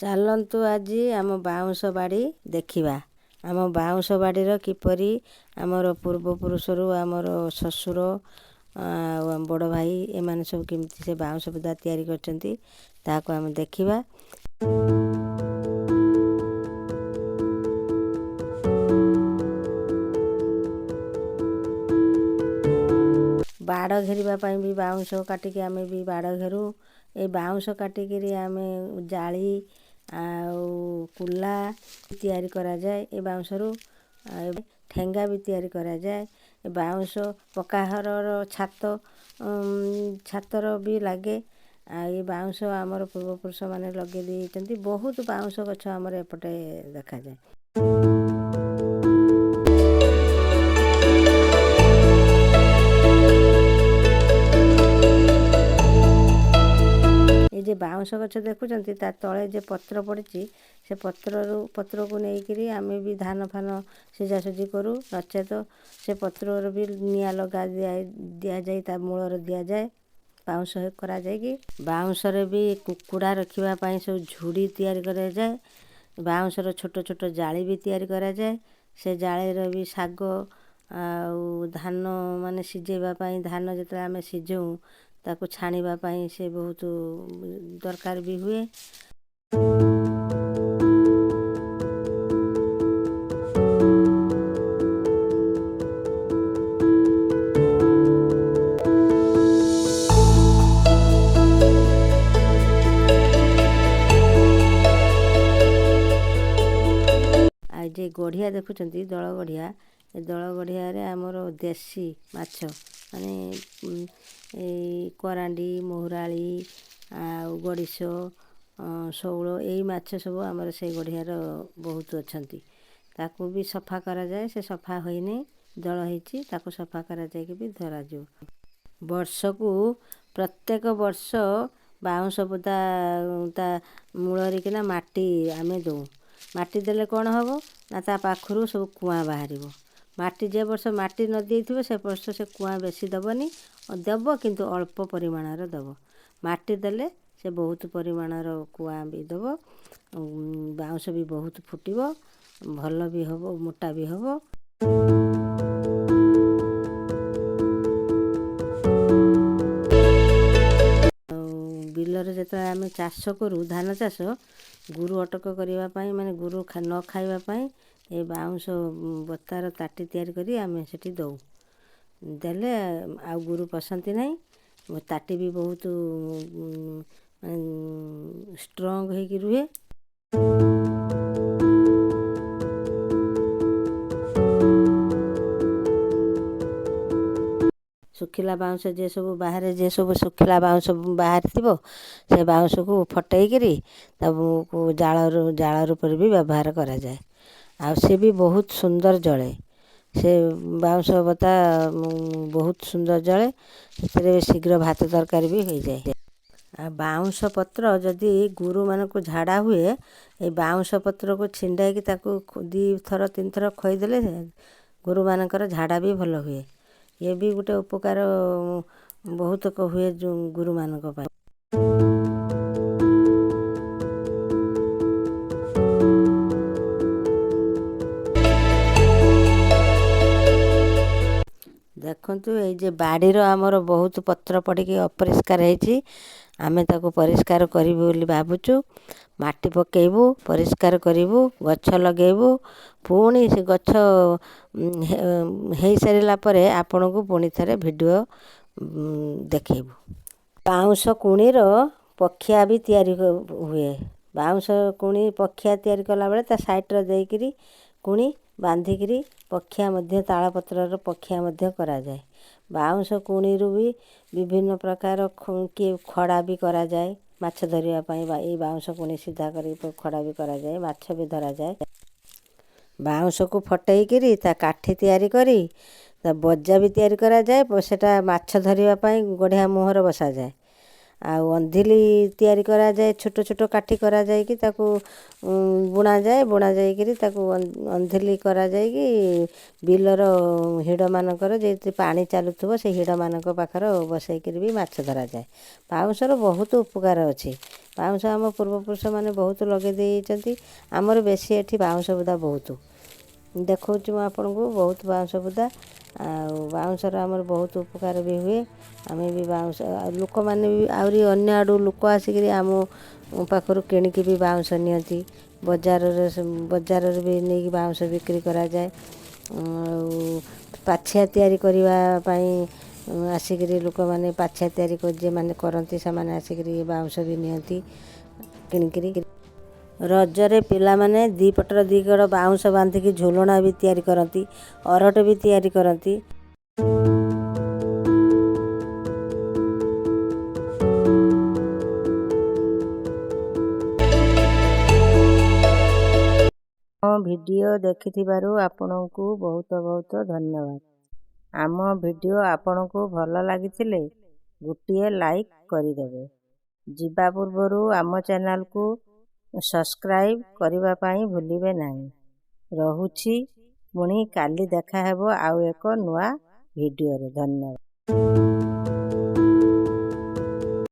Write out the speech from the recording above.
ଚାଲନ୍ତୁ ଆଜି ଆମ ବାଉଁଶ ବାଡ଼ି ଦେଖିବା। ଆମ ବାଉଁଶ ବାଡ଼ିର କିପରି ଆମର ପୂର୍ବପୁରୁଷରୁ ଆମର ଶ୍ୱଶୁର ଆଉ ଆମ ବଡ଼ ଭାଇ ଏମାନେ ସବୁ କେମିତି ସେ ବାଉଁଶ ବୁଦା ତିଆରି କରିଛନ୍ତି, ତାହାକୁ ଆମେ ଦେଖିବା। ବାଡ଼ ଘେରିବା ପାଇଁ ବି ବାଉଁଶ କାଟିକି ଆମେ ବି ବାଡ଼ ଘେରୁ। ଏ ବାଉଁଶ କାଟିକିରି ଆମେ ଜାଳି ଆଉ କୁଲା ତିଆରି କରାଯାଏ ଏ ବାଉଁଶରୁ, ଆଉ ଠେଙ୍ଗା ବି ତିଆରି କରାଯାଏ। ଏ ବାଉଁଶ ପକ୍କା ଘରର ଛାତ, ଛାତର ବି ଲାଗେ। ଆଉ ଏ ବାଉଁଶ ଆମର ପୂର୍ବପୁରୁଷମାନେ ଲଗାଇ ଦେଇଛନ୍ତି। ବହୁତ ବାଉଁଶ ଗଛ ଆମର ଏପଟେ ଦେଖାଯାଏ। ଏ ଯେ ବାଉଁଶ ଗଛ ଦେଖୁଛନ୍ତି, ତା ତଳେ ଯେ ପତ୍ର ପଡ଼ିଛି, ସେ ପତ୍ରରୁ ପତ୍ରକୁ ନେଇକିରି ଆମେ ବି ଧାନ ଫାନ ସିଝାସୁଝି କରୁ। ନଚେତ ସେ ପତ୍ରର ବି ନିଆଁ ଲଗା ଦିଆଯାଇ ତା ମୂଳରେ ଦିଆଯାଏ ବାଉଁଶ କରାଯାଇକି। ବାଉଁଶରେ ବି କୁକୁଡ଼ା ରଖିବା ପାଇଁ ସବୁ ଝୁଡ଼ି ତିଆରି କରାଯାଏ। ବାଉଁଶର ଛୋଟ ଛୋଟ ଜାଳି ବି ତିଆରି କରାଯାଏ। ସେ ଜାଳିର ବି ଶାଗ ଆଉ ଧାନ ମାନେ ସିଝେଇବା ପାଇଁ, ଧାନ ଯେତେବେଳେ ଆମେ ସିଝାଉ ତାକୁ ଛାଣିବା ପାଇଁ ସେ ବହୁତ ଦରକାର ବି ହୁଏ। ଆଉ ଯେ ଗଢ଼ିଆ ଦେଖୁଛନ୍ତି, ଦଳ ଗଢ଼ିଆ, ଏ ଦଳ ଗଢ଼ିଆରେ ଆମର ଦେଶୀ ମାଛ ମାନେ ଏଇ କରାଣ୍ଡି, ମହୁରାଳି ଆଉ ଗଡ଼ିଶ, ଶେଉଳ, ଏଇ ମାଛ ସବୁ ଆମର ସେଇ ଗଢ଼ିଆର ବହୁତ ଅଛନ୍ତି। ତାକୁ ବି ସଫା କରାଯାଏ। ସେ ସଫା ହୋଇନି, ଦଳ ହେଇଛି, ତାକୁ ସଫା କରାଯାଇକି ବି ଧରାଯିବ। ବର୍ଷକୁ ପ୍ରତ୍ୟେକ ବର୍ଷ ବାଉଁଶ ବୁଦା ତା ମୂଳରେ କିନା ମାଟି ଆମେ ଦେଉ। ମାଟି ଦେଲେ କ'ଣ ହେବ ନା ତା ପାଖରୁ ସବୁ କୁଆଁ ବାହାରିବ। ମାଟି ଯେ ବର୍ଷ ମାଟି ନ ଦେଇଥିବ, ସେ ବର୍ଷ ସେ କୁଆଁ ବେଶୀ ଦେବନି, ଦେବ କିନ୍ତୁ ଅଳ୍ପ ପରିମାଣର ଦେବ। ମାଟି ଦେଲେ ସେ ବହୁତ ପରିମାଣର କୁଆଁ ବି ଦେବ, ବାଉଁଶ ବି ବହୁତ ଫୁଟିବ, ଭଲ ବି ହେବ, ମୋଟା ବି ହେବ। ଆଉ ବିଲରେ ଯେତେବେଳେ ଆମେ ଚାଷ କରୁ ଧାନ ଚାଷ, ଗୋରୁ ଅଟକ କରିବା ପାଇଁ, ମାନେ ଗୋରୁ ନ ଖାଇବା ପାଇଁ ଏ ବାଉଁଶ ବତାର ତାଟି ତିଆରି କରି ଆମେ ସେଠି ଦେଉ। ଦେଲେ ଆଉ ଗୋରୁ ପଶନ୍ତି ନାହିଁ। ତାଟି ବି ବହୁତ ଷ୍ଟ୍ରଙ୍ଗ ହେଇକି ରୁହେ। ଶୁଖିଲା ବାଉଁଶ ଯେ ସବୁ ବାହାରେ, ଯେ ସବୁ ଶୁଖିଲା ବାଉଁଶ ବାହାରିଥିବ, ସେ ବାଉଁଶକୁ ଫଟେଇକିରି ତାକୁ ଜାଳରୁ ଜାଳ ରୂପରେ ବି ବ୍ୟବହାର କରାଯାଏ। ଆଉ ସେ ବି ବହୁତ ସୁନ୍ଦର ଜଳେ। ସେ ବାଉଁଶ ବତା ବହୁତ ସୁନ୍ଦର ଜଳେ, ସେଥିରେ ଶୀଘ୍ର ଭାତ ତରକାରୀ ବି ହେଇଯାଏ। ଆଉ ବାଉଁଶ ପତ୍ର ଯଦି ଗୋରୁମାନଙ୍କୁ ଝାଡ଼ା ହୁଏ, ଏ ବାଉଁଶ ପତ୍ରକୁ ଛିଣ୍ଡାଇକି ତାକୁ 2 ଥର 3 ଥର ଖୋଇଦେଲେ ଗୋରୁମାନଙ୍କର ଝାଡ଼ା ବି ଭଲ ହୁଏ। ଇଏ ବି ଗୋଟେ ଉପକାର ବହୁତ ହୁଏ ଯେଉଁ ଗୋରୁମାନଙ୍କ ପାଇଁ। ଦେଖନ୍ତୁ, ଏଇ ଯେ ବାଡ଼ିର ଆମର ବହୁତ ପତ୍ର ପଡ଼ିକି ଅପରିଷ୍କାର ହେଇଛି, ଆମେ ତାକୁ ପରିଷ୍କାର କରିବୁ ବୋଲି ଭାବୁଛୁ। ମାଟି ପକାଇବୁ, ପରିଷ୍କାର କରିବୁ, ଗଛ ଲଗାଇବୁ। ପୁଣି ସେ ଗଛ ହେଇସାରିଲା ପରେ ଆପଣଙ୍କୁ ପୁଣି ଥରେ ଭିଡ଼ିଓ ଦେଖାଇବୁ। ବାଉଁଶ କୁଣିର ପଖିଆ ବି ତିଆରି ହୁଏ। ବାଉଁଶ କୁଣି ପଖିଆ ତିଆରି କଲାବେଳେ ତା ସାଇଡ଼୍ରେ ଦେଇକିରି କୁଣି ବାନ୍ଧିକିରି ପଖିଆ ମଧ୍ୟ, ତାଳପତ୍ରର ପଖିଆ ମଧ୍ୟ କରାଯାଏ। ବାଉଁଶ କୁଣିରୁ ବି ବିଭିନ୍ନ ପ୍ରକାର କି ଖଡ଼ା ବି କରାଯାଏ ମାଛ ଧରିବା ପାଇଁ। ଏଇ ବାଉଁଶ କୁଣି ସିଧା କରିକି ଖଡ଼ା ବି କରାଯାଏ, ମାଛ ବି ଧରାଯାଏ। ବାଉଁଶକୁ ଫଟେଇକିରି ତା କାଠି ତିଆରି କରି ତା ବଜା ବି ତିଆରି କରାଯାଏ। ସେଟା ମାଛ ଧରିବା ପାଇଁ ଗଢ଼ିଆ ମୁହଁରେ ବସାଯାଏ। ଆଉ ଅନ୍ଧିଲି ତିଆରି କରାଯାଏ, ଛୋଟ ଛୋଟ କାଠି କରାଯାଇକି ତାକୁ ବୁଣାଯାଏ। ବୁଣା ଯାଇକିରି ତାକୁ ଅନ୍ଧିଲି କରାଯାଇକି ବିଲର ହିଡ଼ମାନଙ୍କର ଯେମିତି ପାଣି ଚାଲୁଥିବ, ସେ ହିଡ଼ମାନଙ୍କ ପାଖରେ ବସେଇକିରି ବି ମାଛ ଧରାଯାଏ। ବାଉଁଶର ବହୁତ ଉପକାର ଅଛି। ବାଉଁଶ ଆମ ପୂର୍ବପୁରୁଷମାନେ ବହୁତ ଲଗାଇ ଦେଇଯାଇଛନ୍ତି। ଆମର ବେଶୀ ଏଠି ବାଉଁଶ ବୁଦା ବହୁତ ଦେଖାଉଛି ମୁଁ ଆପଣଙ୍କୁ, ବହୁତ ବାଉଁଶ ବୁଦା। ଆଉ ବାଉଁଶର ଆମର ବହୁତ ଉପକାର ବି ହୁଏ। ଆମେ ବି ବାଉଁଶ, ଆଉ ଲୋକମାନେ ବି ଆହୁରି ଅନ୍ୟ ଆଡ଼ୁ ଲୋକ ଆସିକିରି ଆମ ପାଖରୁ କିଣିକି ବି ବାଉଁଶ ନିଅନ୍ତି। ବଜାରରେ, ବଜାରରେ ବି ନେଇକି ବାଉଁଶ ବିକ୍ରି କରାଯାଏ। ଆଉ ପାଛିଆ ତିଆରି କରିବା ପାଇଁ ଆସିକିରି ଲୋକମାନେ, ପାଛିଆ ତିଆରି ଯେଉଁମାନେ କରନ୍ତି, ସେମାନେ ଆସିକିରି ବାଉଁଶ ବି ନିଅନ୍ତି କିଣିକିରି। ରଜରେ ପିଲାମାନେ ଦୁଇ ପଟର ଦୁଇ କଡ଼ ବାଉଁଶ ବାନ୍ଧିକି ଝୁଲଣା ବି ତିଆରି କରନ୍ତି, ଅରଟ ବି ତିଆରି କରନ୍ତି। ମୋ ଭିଡ଼ିଓ ଦେଖିଥିବାରୁ ଆପଣଙ୍କୁ ବହୁତ ବହୁତ ଧନ୍ୟବାଦ। ଆମ ଭିଡ଼ିଓ ଆପଣଙ୍କୁ ଭଲ ଲାଗିଥିଲେ ଗୋଟିଏ ଲାଇକ୍ କରିଦେବେ। ଯିବା ପୂର୍ବରୁ ଆମ ଚ୍ୟାନେଲକୁ ସବସ୍କ୍ରାଇବ୍ କରିବା ପାଇଁ ଭୁଲିବେ ନାହିଁ। ରହୁଛି, ପୁଣି କାଲି ଦେଖାହେବ ଆଉ ଏକ ନୂଆ ଭିଡ଼ିଓରେ। ଧନ୍ୟବାଦ।